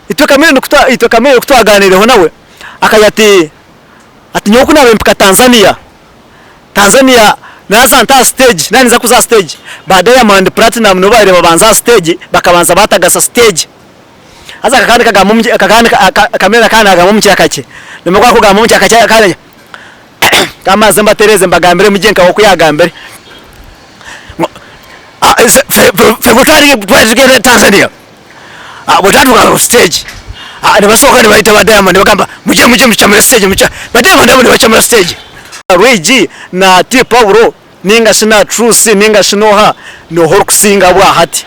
Itwe Chameleone ku twa itwe Chameleone ku twaganiireho nawe akagira ati ati nyowe ku naabaire mpika Tanzania, Tanzania naaza nta aha siteegi naaba ninza kuza aha siteegi ba Diamond Platinum nibo baabaire babanza aha siteegi bakabanza baatagasa siteegi. Haza aka akaba nikagamba omu aka aka Chameleone akaba naagamba omu kiraka kye, noomanya ku arikugamba omu kiraka kye akaba naagira ka mbanze mbatereeze mbagambire mugye nkawe oku yaagambire. Ffe bwe twari Tanzania bwe twatuuka ku siteegi nibasooka nibaita ba Diamond nibagamba mwije mwije mukyamure siteegi ba Diamond abo nibakyamura siteegi. Rwigi na T Paulo ninga shi na Truth ninga shi noha noha orikusinga bwahati?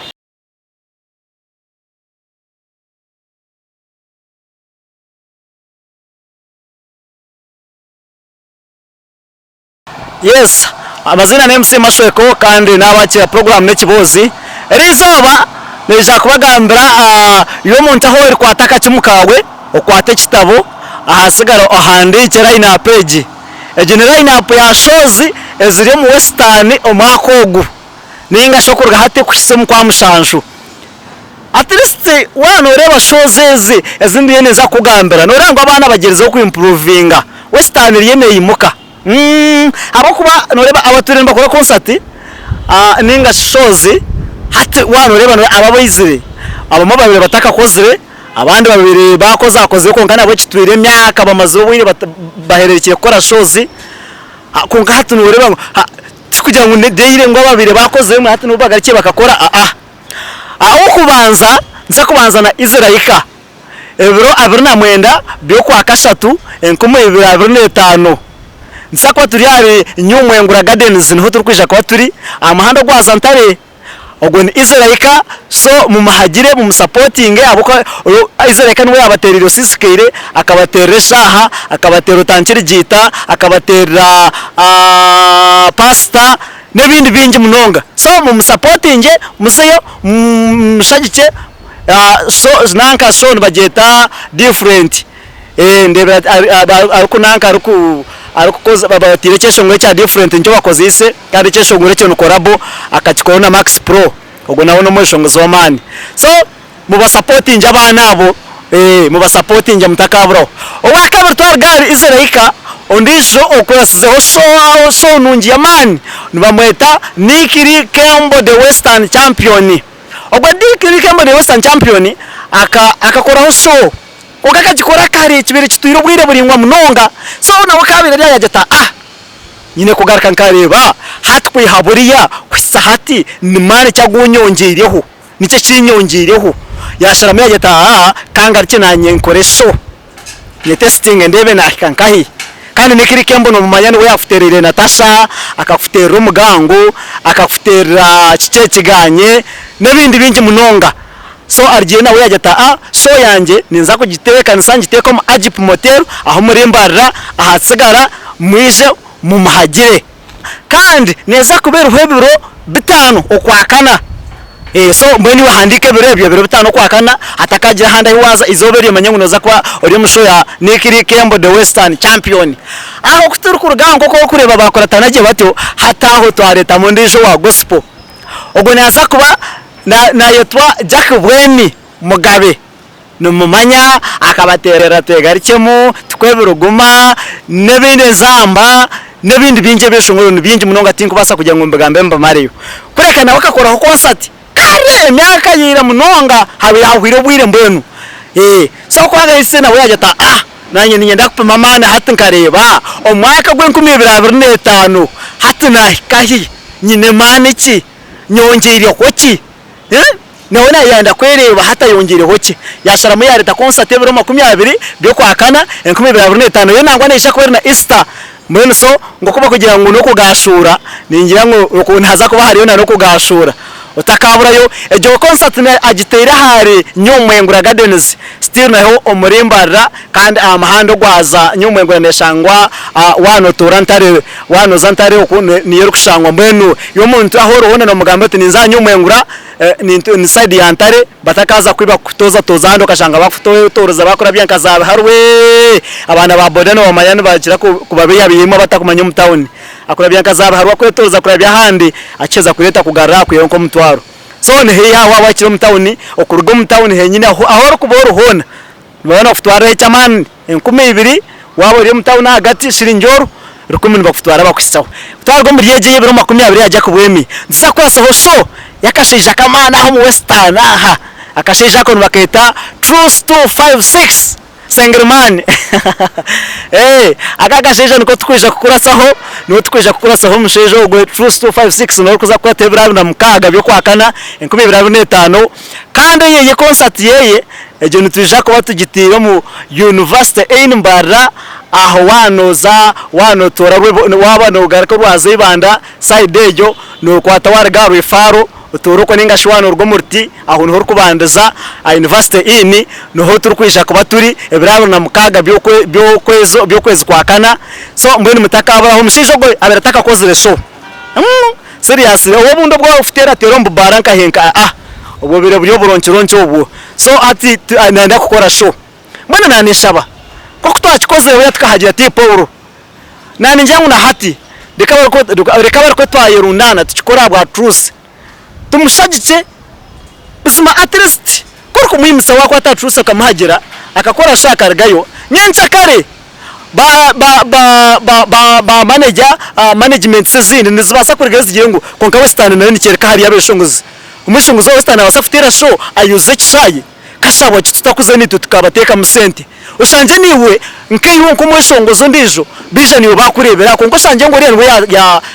Yes, amaziina ni MC Mashweko kandi naabakira puroguraamu n'ekiboozi. Eriizooba naija kubagambira iwe omuntu ahu orikwata akacumu kaawe okwate ekitabo ahasigara ohandiikye line up egi. Egi ni line up ya shows eziri omu Western omwaka ogu ninga shi okuruga hati kuhitsya omu Kwamushanju. At least waaba nooreeba shows ezi ezi ndiyo ninza kukugambira nooreeba ngu abaana bagyerizeho ku improvinga, Western eriyo neyimuka ahabw'okuba nooreeba abatwire nibakora concert ninga shi shows hati waaba nooreeba aba abaizire abamwe babaire batakakozire abandi babaire baakozakozire kwonka nabwo kitwire emyaka bamazire obwire bahereerukire kukora shows kwonka hati nooreeba ngu tikugira ngu ni daily ngu ababaire baakozire hati nibo bagarukire bakakora. Ah'okubanza nza kubanza na Israika, ebiro 29 by'Okwakashatu 2025. Nituza kuba turi ahari New Mwengura Gardens niho turikwija kuba turi aha muhanda ogwaza Ntare. Ogwo ni Israika so mumuhagire mumusapotinge ahabw'okuba Israika niwe yaabateereire Osiisikaire, akabateerera Eshaaha, akabateerera Otankirigiita, akabateerera Paasita. N'ebindi bingi munonga. So mumusapotingye muzeyo mumushagikye so nanka show nibagyeta different ndeebire ariku nanka ariku arikukoza batiire ekyeshongoro ekya different nikyo bakozeise kandi ekyeshongoro ekyo ni collabo akakikoraho na Max Pro ogwo nawe n'omweshongozi w'amaani. So Mubasapotingye abaana abo, ee, mubasapotingye mutakaburaho. Owakabiri twaruga ahari Israika, ondiijo okuratsizeho show, show nungi y'amaani nibamweta Nick Lee Kembo the Western Champion. Ogwo Nick Lee Kembo the Western Champion aka, akakoraho show kwonka akagikora kare kibaire kitwire obwire buraingwa munonga. So nawe akaabaire ari aho yaagira ati, ah! Nyine kugaruka nkareeba hati kwiha buriya kuhitsya hati ni maani ki agu nyongyeireho. Niki ekinyongyeireho? Yaasharamu yaagira ati, Aa, ka ngarukye naanye nkore show, nyetesitinge ndeebe naahika nkahi. Kandi n'ekiri Kembo noomumanya niwe yaakuteereire Natasha, akakuteerera Omugango, akakuteerera kiki ekiganye, n'ebindi bingi munonga. So arugireyo nawe yaagira ati, Aa, show yangye ninza kugitebeekanisa ngiteeke omu Agip Motel ahu murimbarira, ahatsigara mwije mumuhagire. Kandi neeza kuba eriho ebiro bitaano Okwakana. So mbwenu iwe handiika ebiro ebyo, ebiro bitaano Okwakana, hatakaagira ahandi ahu waaza, eizooba eryo omanye ngu nooza kuba ori omu show ya Nick Lee Kembo The Western Champion. Aho ku turikuruga aho nk'oku orikureeba baakuratana gye batyo, hati aho twareetamu ondiijo owa gospel. Ogwo naaza kuba naayetwa Jack Bwemi Mugabe. Nimumanya akabateerera Twegarukyemu, Tukwe Ebiruguma, n'ebindi enzamba, n'ebindi bingi ebyeshongoro ni bingi munonga tinkubaasa kugira ngu mbigambe mbimareyo. Kureka nawe akakoraho konsati kare emyaka ya ira munonga habaire hahwaire obwire mbwenu. So ku agaitsire nawe yaagira ati ah naanye niinyenda kupima amaani hati nkareeba omwaka gw'enkumi ibiri 2025 hati naahika hi? Nyine maani ki? Nyongyeireho ki? Nawe naayenda kwereeba hati ayongyeireho ki? Yaasharamu yaareeta konsati ebiro 20 by'Okwakana, 2025. Yo nangwa neija kuba eri na Easter. Mbwenu so nk'oku barikugira ngu n'okugaashuura, ningira ngu nihaza kuba hariyo n'okugaashuura. Otakaaburayo. Egyo konsati agiteire ahari New Mwengura Gardens, still naho omuri Mbarara kandi aha muhanda ogwaza New Mwengura neeshangwa waaba nootoora Ntare, waaba nooza Ntare okwo niyo erikushangwa. Mbwenu iwe omuntu ahu ori hoona noomugambira oti ninza aha New Mwengura, Ni side ya Ntare batakaaza kwiba kukutoozatooza ahandi okashanga bakutooreza bakurabya nka za Biharwe. Abaana ba boda nobamanya nibakira kubabeihabeiha imwe abatakumanya omu tawuni. Akurabya nka za Biharwe akwetooreza kurabya ahandi akiheza kureeta akugarura akwihaho nk'omutwaro. So ni haihi aho waaba wahikire omu tawuni, okuruga omu tawuni henyini ahu orikuba ori hoona nibaba nibakutwariraho eky'amaani 2000 waaba ori omu tawuni ahagati shiringi oru rukumi nibakutwara bakuhitsyaho. Ku twaruga omuri egyo ey'ebiro 20 ya Jack Bwemi, nituza kukurasaho show y'akashaija k'amaani aha omu Western aha. Akashaija ako nibakeeta Truth 256. Sengirman Eeh aka akashaija niko tukwija kukuratsaho, niwe tukwija kukuratsaho omushaija ogwe Truth 256 niwe orikuza kukwata ebiro abiri na mukaaga by'okwakana 2025 kandi eye concert yeye egyo nitwija kuba tugiteire omu University Ein Mbarara aho waaba noza waaba notoora waaba nogaruka orwaza Ibanda side egyo nokwata waruga aha Rwefaaro Otoore okwo nainga shi waaba nooruga omu ruti, aho niho orikubandiza aha University Inn, niho turikwija kuba turi ebiro 26 by'okwezi kwa kana. So mbwenu mutakaaburaho, omushaija ogwo abaire atakakozire show. Seriously, obwo obundi obu orikuteerateera omu bubaara nkahe nka ah, obwo bubaire buri oburonkironki obwo. So hati nayenda kukora show. Mbwenu naaneshaba, nk'oku twakikozire buriya tukahagira T. Paul, Naningira ngu na hati reka abarikuba twayerundaana tukikore ahabwa Truth tumushagikye buzima at least ku orikumwimutsa wakwata aha Truth okamuhagira akakora show akarugayo nyenkyakare ba ba ba ba ba ba manager managements ezindi nizibaasa kurugayo zigire ngu kwonka Western nayo nikyoreka hariyo abeshongozi. Omweshongozi wa Western nabaasa kuteera show ayuze ekishaayi. Kashabwa ki tutakuza naitwe tukabateekamu sente? Oshangye naiwe nkaiwe nk'omweshongozi ondiijo baija naiwe baakureebera aha kwonka oshangye ngu oriya niwe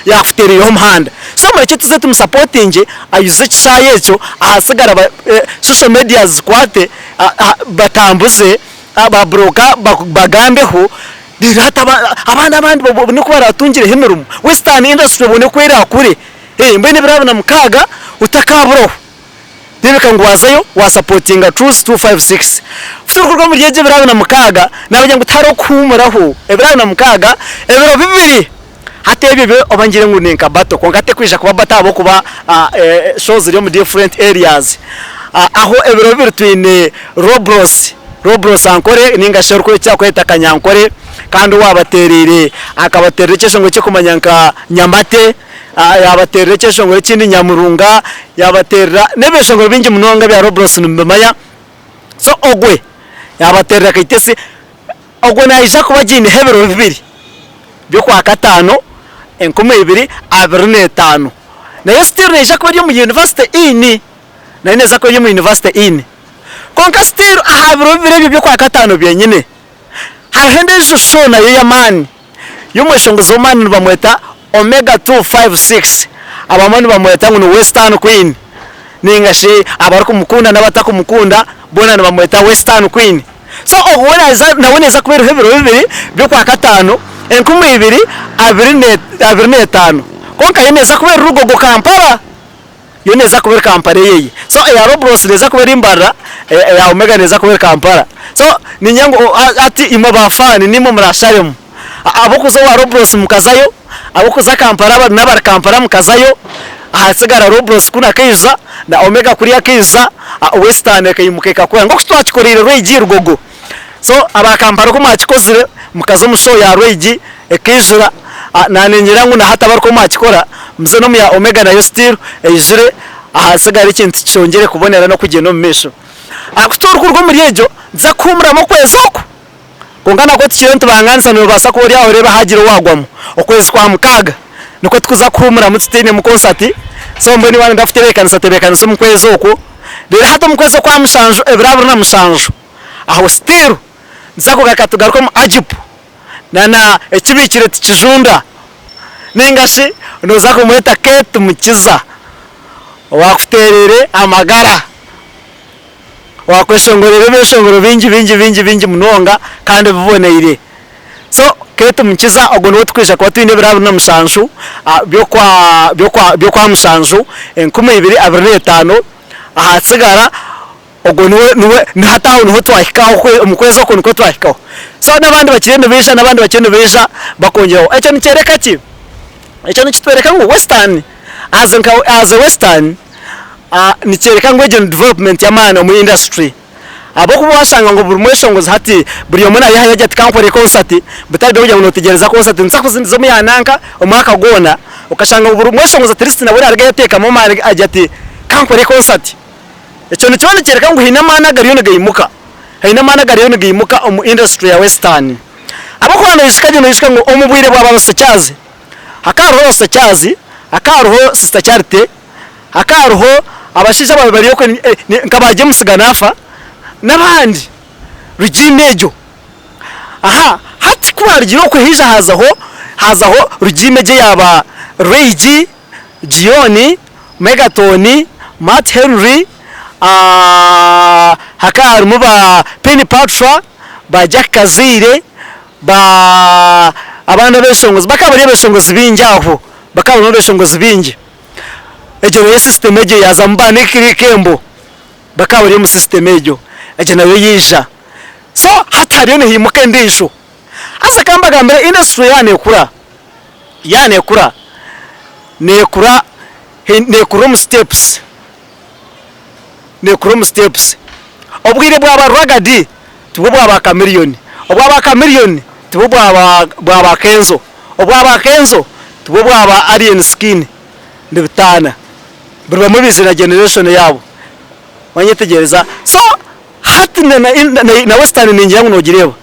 yaakuteereireho omuhanda. So murekye tuze tumusapotingye ayuze ekishaayi ekyo ahasigara social media zikwate batambuze ba broka bagambeho reero hati abaana abandi babone oku baraatungireho emirimo. Western industry ebone oku eraakure. Mbwenu ebiro abiri na mukaaga otakaaburaho. Reebeka ngu waazayo waasapotinga Truth 256. Ku turikuruga omuri egyo ebiro 26, naabagira ngu tihariho kuhuumuraho. Ebiro 26, ebiro bibiri. Hati ebyo byo oba ngire ngu ni nka battle kwonka terikwija kuba battle ahabw'okuba show ziri omu different areas. Aho ebiro bibiri twine Robros, Robros Ankore nainga shi orikukira kweta Kanyankore kandi owaabateereire akabateerera ekyeshongoro ekirikumanywa nka Nyamate. Yaabateerera ekyeshongoro ekindi Nyamurunga, yaabateerera n'ebyeshongoro bingi munonga ebya Robros nimubimanya. So ogwe yaabateerera Kaitesi, ogwe naija kuba agiineho ebiro bibiri by'Okwakataano 2025. Nayo still neija kuba eri omu University Inn, nayo neeza kuba eri omu University Inn. Kwonka still aha biro bibiri ebyo by'Okwakataano byenyine, hariho endiijo show nayo ey'amaani. Y'omweshongozi w'amaani nibamweta Omega 256, abamwe nibamweta ngu ni Western Queen ninga shi abarikumukunda n'abatakumukunda boona nibamweta Western Queen. So ogwo we naaza nawe neeza kuba eriho ebiro bibiri by'Okwakataano 2025 kwonka yo neeza kuba eri Rugogo Kampala. Yo neeza kuba eri Kampala eyeye. So eya Robros neeza kuba eri Mbarara, eya Omega neeza kuba eri Kampala. So niinyenda ngu hati imwe ba fan niimwe murasharemu. Ab'okuza owa Robros mukazayo, ab'okuza Kampala n'abari Kampala mukazayo, ahasigara Robros kunu akaija na Omega kuriya akaija, Western ekaimuka ekakora nk'oku twakikoreire Rweyigi Rugogo. So aba Kampala ku mwakikozire mukaza omu show ya Rweyigi ekaijura, naningira ngu na hati abarikuba mwakikora muze n'omu ya Omega nayo still eijure ahasigara ekintu kyongyere kubonera n'okugyenda omu maisho. Ku turikuruga omuri egyo nituza kuhuumuramu okwezi oku kwonka nakwo tukiriyo nitubangaanisa noobaasa kuba ori aho oreebe haagira owaagwamu. Okwezi kwa mukaaga nikwo turikuza kuhuumuramu tutainemu concert so mbwenu waaba nooyenda kutebeekanisa tebeekanisa omu kwezi okwo reero hati omu kwezi okwa mushanju ebiro abiri na mushanju aho still nituza kugaruka tugaruke omu Agip na na ekibiikire tikijunda ninga shi nooza kumweta Kate Mukiza owaakuteereire amagara, owaakweshongorera ebyeshongoro bingi bingi bingi bingi munonga kandi biboneire. So Kate Mukiza ogwo niwe turikwija kuba twine ebiro 27 by'okwa by'okwa by'okwamushanju 2025 ahasigara Ogwo niwe niwe ni hati aho niho twahikaho omu kwezi okwo nikwo twahikaho. So n'abandi bakiriyo nibaija n'abandi bakiriyo nibaija bakongyeraho. Ekyo nikyoreka ki? Ekyo nikitworeka ngu Western as nka as a Western nikyoreka ngu egyo ni development y'amaani omu industry. Ahabw'okuba washanga ngu buri mweshongozi hati buri omwe naayehayo agira ati kankore concert bitari by'okugira ngu nootegyereza concert nituza kuzindiza omu ya nanka omwaka gwona, okashanga ngu buri mweshongozi at least nawe naarugayo ateekamu amaani agira ati. Ka nkore concert. Ekyo nikiba nikyoreka ngu haine amaani agariyo nigaimuka. Haine amaani agariyo nigaimuka omu industry ya Western. Ahabw'okuba noijuka gye noijuka ngu omu bwire bwa ba Rusakyazi, hakaba hariho Rusakyazi, hakaba hariho Sister Charity, hakaba hariho abashaija abaabaire bari okwe nka ba James Ganafa n'abandi, regime egyo. Aha hati ku baarugire okwe haija haazaho haazaho regime egyo eya ba Ray G, Gion, Megatone, Matt Henry, hakaba harimu ba Penny Patra, ba Jack Kazaire, ba abandi abeshongozi bakaba bari abeshongozi baingi aho, bakaba barimu abeshongozi baingi. Egyo nayo system egyo yaazamu ba Nick Kembo bakaba bari omu system egyo, egyo nayo yaija. So hati hariyo nihaimuka endiijo. Haza ka mbagambire industry yaaba neekura, yaaba neekura, neekura neekurira omu steps, neekurira omu steps. Obwire bwa ba Rwagadi tibwo bwa ba Chameleone, obwa ba Chameleone tibwo bwa ba bwa ba Kenzo, obwa ba Kenzo tibwo bwa ba Alien Skin, nibitaana. Buri bamwe baizire na generation yaabo. Wanyetegyereza? So hati na na western ningira ngu nogireeba.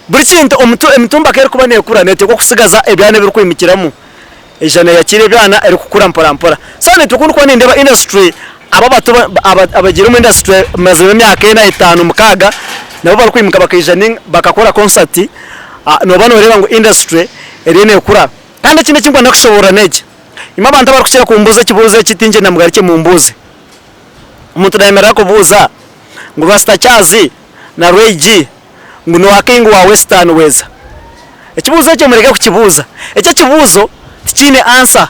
Buri kintu omutu emitumba ku erikuba nekura neteekwa kusigaza ebyana ebirikwimukiramu. Eija neyakiira ebyana erikukura mpora mpora. So naitwe ku ndikuba nindeeba industry abo abato abagiire omu industry bamaziremu emyaka ena, etaano, mukaaga nabo barikwimuka bakaija bakakora concert nooba noreeba ngu industry eriyo nekura. Kandi ekindi eki ndikwenda kushoboorora n'eki, imwe abantu abarikukira kumbuuza ekibuuzo eki tingyenda mugarukye mumbuuze. Omuntu nayemerera akubuuza ngu Rasta Charles na Ray G ngu noha king wa western weza? Ekibuuzo ekyo mureke kukibuuza. Ekyo ekibuuzo tikiine answer.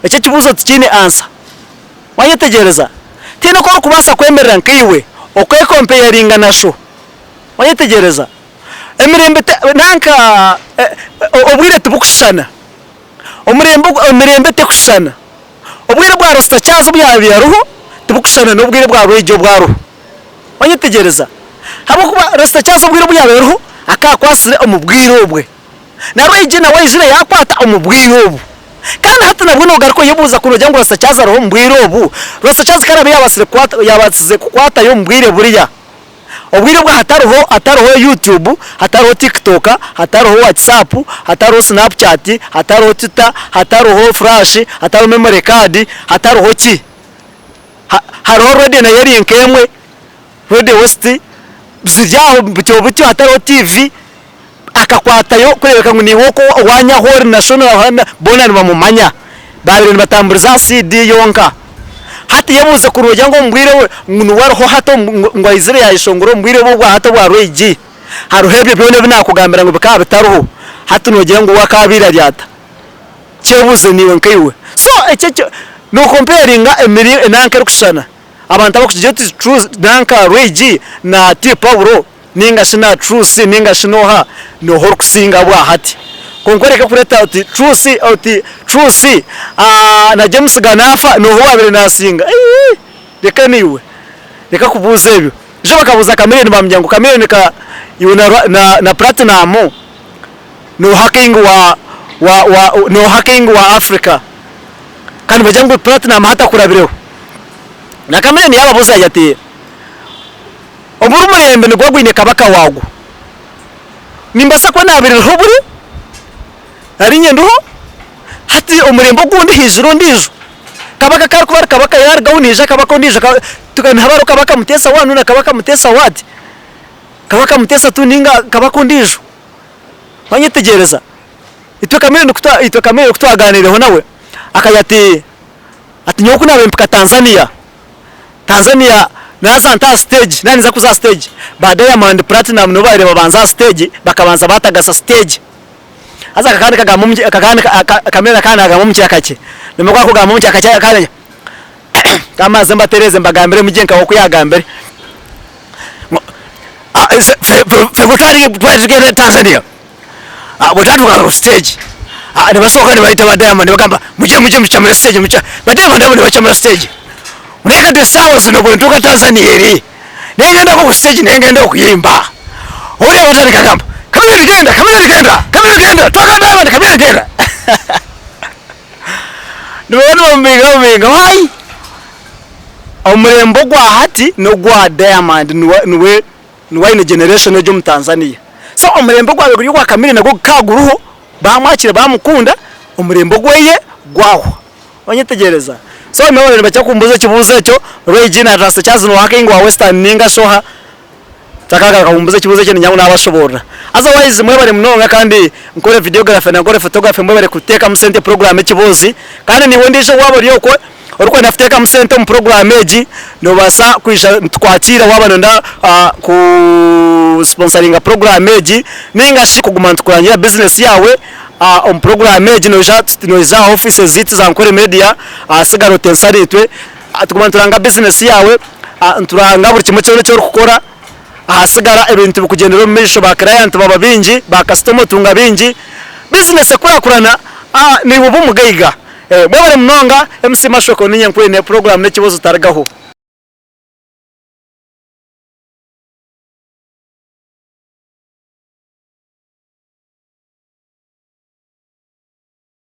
Ekyo ekibuuzo tikiine answer. Wayetegyereza? Tihaine oku orikubaasa kwemerera nkaiwe okekompeyaringa na sho. Wayetegyereza? Emirembe nanka obwire tibukushushana. Omurembe emirembe tekushushana. Obwire bwa Rasta Charles obu yaabaire ariho tibukushushana n'obwire bwa Rwegi obu ariho. Wanyetegyereza? Ahabw'okuba Rasta Charles obwire obu yaabaire ariho akaba akwatsire omu bwire obwe. Na Rwegi nawe aizire yaakwata omu bwire obu. Kandi hati nabwo noogaruka oyebuuza ku noogira ngu Rasta Charles ariho omu bwire obu, Rasta Charles ku araabe yaabaasire kukwata yaabaasize kukwatayo omu bwire buriya, Obwire obwo hatariho hatariho YouTube, hatariho TikTok, hatariho WhatsApp, hatariho Snapchat, hatariho Twitter, hatariho flash, hatariho memory card, hatariho ki. Ha hariho radio nayo eri nk'emwe, Radio West, ziri aho butyo butyo hatariho TV, akakwatayo kureebeka ngu niiwe okwo owaanyu ahu ori na sho boona nibamumanya. Baabaire nibatamburiza aha CD yonka. Hati yebuuze ku noogira ngu omu bwire obu ngu niwe ariho hati ngu aizire yaayeshongora omu bwire obu obwa hati obwa Ray-G. Hariho ebyo byona ebi naakugambira ngu bikaba bitariho. Hati noogira ngu we akaabaire ari ata? Kyebuuze naiwe nkaiwe. So ekyo ekyo nookomparinga emiri enanka erikushushana. Abantu abarikugira oti True nanka Ray-G na T Paulo ninga shi na True C ninga shi n'oha, n'oha orikusinga bwa hati? Kwonka oreke kureeta oti True C oti True C na James Ganafa n'oha owaabaire naasinga? Iih reka naiwe, reka kubuuza ebyo. Ijo bakabuuza Chameleone baamugira ngu Chameleone ka iwe na na na Platinum n'oha king wa wa wa n'oha king wa Africa? Kandi nibagira ngu Platinum hati akurabireho. Na Chameleone yaababuuza yaagira ati. Oburi murembe niguba gwine kabaka waagwo. Nimbaasa kuba naabirireho buri, nari ndiho, hati omurembe ogundi haizire ondiijo. Kabaka ku arikuba ari kabaka yaarugaho naija kabaka ondiijo, nihaba hariho kabaka Muteesa one na kabaka Muteesa what? Kabaka Muteesa two nainga kabaka ondiijo. Wanyetegyereza? Itwe Chameleone ku twa itwe Chameleone ku twagaaniireho nawe, akagira ati, ati nyowe ku naabaire mpika Tanzania, Tanzania naaza nta aha siteegi, naaba ninza kuza aha siteegi, ba Diamond Platinum nibo baabaire babanza aha siteegi, bakabanza baatagasa siteegi. Haza aka akaba nikagamba omu aka Chameleone akaba naagamba omu kiraka kye, noomanya ku arikugamba omu kiraka kye akaba naagira ka mbanze mbatereeze mbagambire mugye nka we oku yaagambire. Ffe bwe twari Tanzania, bwe twatuukaga ku siteegi, nibasooka nibaita ba Diamond nibagamba mugye mugye mukyamure siteegi, ba Diamond abo nibakyamura siteegi. Naye kati esaawa zino bwentuuka Tanzania eri, nengendako ku siteegi nengenda okuyimba, owulira batandika kugamba Chameleone genda, Chameleone genda, Chameleone genda, twagala Diamond, Chameleone genda. Nibaba nibamubinga bamubinga, waayi! Omurembe ogwa hati n'ogwa Diamond niwe niwe niwe aine generation egyo omu Tanzania. So omurembe ogwabaire guri ogwa Chameleone nagwo gukaba guriho, baamwakira baamukunda, omurembe ogweye gwahwa. Onyetegyereza? So nyowe nibakira kumbuuza ekibuuzo ekyo, Ray G na Rasta Charles nooha King wa Western ninga shi oha? Kyakagaruka kumbuuza ekibuuzo ekyo niinyija ngu naabashoboorora. Otherwise mwebare munonga kandi nkore videography na nkore photography mwebare kuteekamu sente program ekiboozi kandi naiwe ondiijo waaba ori okwo orikwenda kuteekamu sente omu program egi noobaasa kwija nitukwakiira waaba nooyenda ku sponsoringa program egi ninga shi kuguma nitukurangira business yaawe omu program egi noija noija aha offices zaitu za Nkore Media ahasigara otensa naitwe tuguma nituranga business yaawe nituranga buri kimwe kyona eki orikukora ahasigara ebintu bikugyendera omu maisho ba client baba baingi ba kasitoma otunga baingi business ekurakurana naiwe oba omugaiga. Mwebare munonga MC Mashoko niinye nkwine program n'ekibuuzo tarigaho.